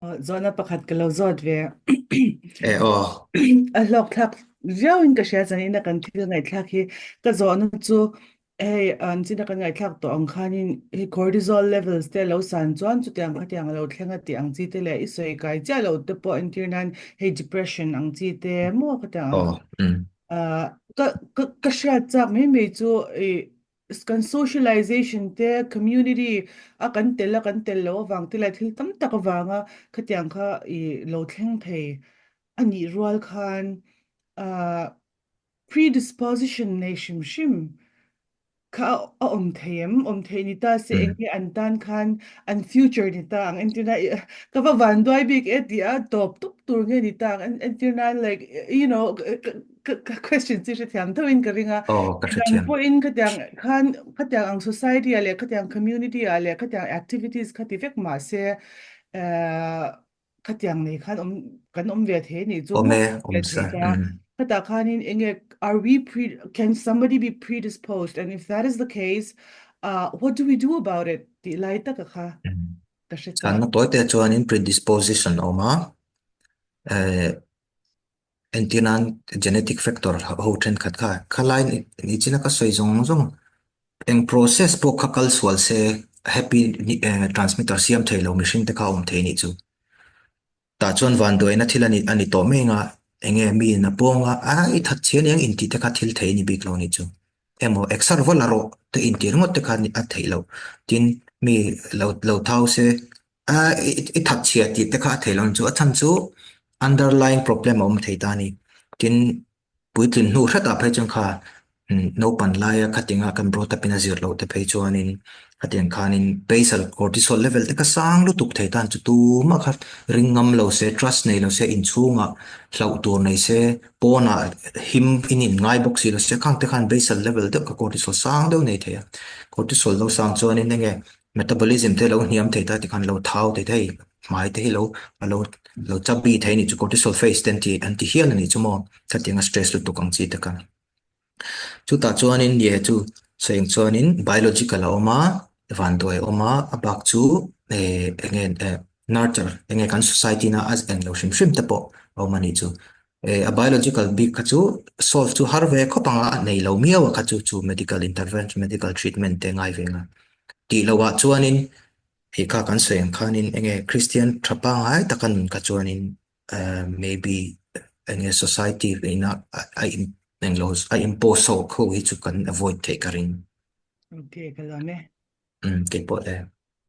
Zawhna pakhat ka lo zawt ve. E aw. A hlawk thlak viauin ka hria chuan ina kan thil ngaihthlak hi ka zawhna chu hei an china kan ngaihthlak tawh ang khanin hei cortisol levels te lo san chuan chutiang khatiang a lo thleng a tih ang chi te leh i sawi kai chiah lo te pawh entir nan hei depression ang chi te maw khatiang ang Aw. Mm. Ka ka ka hriat chak mai mai chu i kan socialization te community a kan tel a kan tel loh avang te leh thil tam tak avanga khatiang kha i lo thleng thei a nih rual khan ah predisposition nei hrim hrim kha a awm thei em? Awm theih ni ta se eng nge an tan khan an future ni ta ang entir na ka va van duai bik e tih a tawp tawp tur nge ni ta ang entir nan like you know ka question chi hrethiam thoin ka ring a. Aw, ka Midang hrethiam. pawhin khatiang khan khatiang ang society ah leh khatiang community ah leh khatiang activities kha ti vek mah se eh khatiang nei khan awm kan awm ve thei anih chu Awm maw e, ve awm thei sa. ta. Mm. Khatah khanin enge are we pre can somebody be predisposed and if that is the case uh what do we do about it tih lai taka kha Mm. ka hre chak. Chhanna tawi te chuanin predisposition a awm a. Eh, Entir nan genetic factor ho thenkhat kha khalai ni china ka sawi zawng zawng eng process pawh kha kal sual se happy transmitter siam thei lo mihring te kha awm thei nih chu. Tah chuan vanduaina thil a ni a ni tawh mai anga enge miin a pawng a a i that chhe aniang intih te kha thil thei a ni bik lo nih chu. Emaw exer va la rawh te intih ringawt te kha a theih loh. Tin mi lo lo thau se A i that chhia tih te kha a theih lo chu a chhan chu underlying problem a awm thei ta a ni. Tin, puitlin hnu hretah phei chuan kha naupan laia khatinga kan brought up in a zir loh te phei chuanin khatiang khanin basal cortisol level te kha sang lutuk thei tan chu tumah kha ring ngam lo se, trust nei lo se, inchhungah hlauh tur nei se, pawnah him in in ngai bawk si lo se khang te khan basal level deuh kha cortisol sang deuh nei thei a. Cortisol lo sang chuanin enge Metabolism te lo hniam thei ta tikhan lo thau thei thei, hmai te hi lo a lo lo chubby thei a nih chu cortisol face te an ti an ti hial a nih chu maw khatiang a stress lutuk ang chi te kha. Chutah chuanin ye chu sawi ang chuanin biological a awm a, vanduai a awm a, a bak chu eh eng nge eh nurture eng nge kan society na a eng lo hrim hrim te pawh a awm a nih chu. Eh a biological bik kha chu solve chu har ve khawp ang a, a nei lo miau a kha chu chu medical intervention medical treatment te ngai ve ang a. Tih loh ah chuanin hei kha kan sawi ang khanin enge Christian tha pangngai taka nun kha chuanin eh maybe enge society ina a in englo a impose ho ho hi chu kan avoid theih ka ring. Okay, ka lawm e. Umm keipawh le.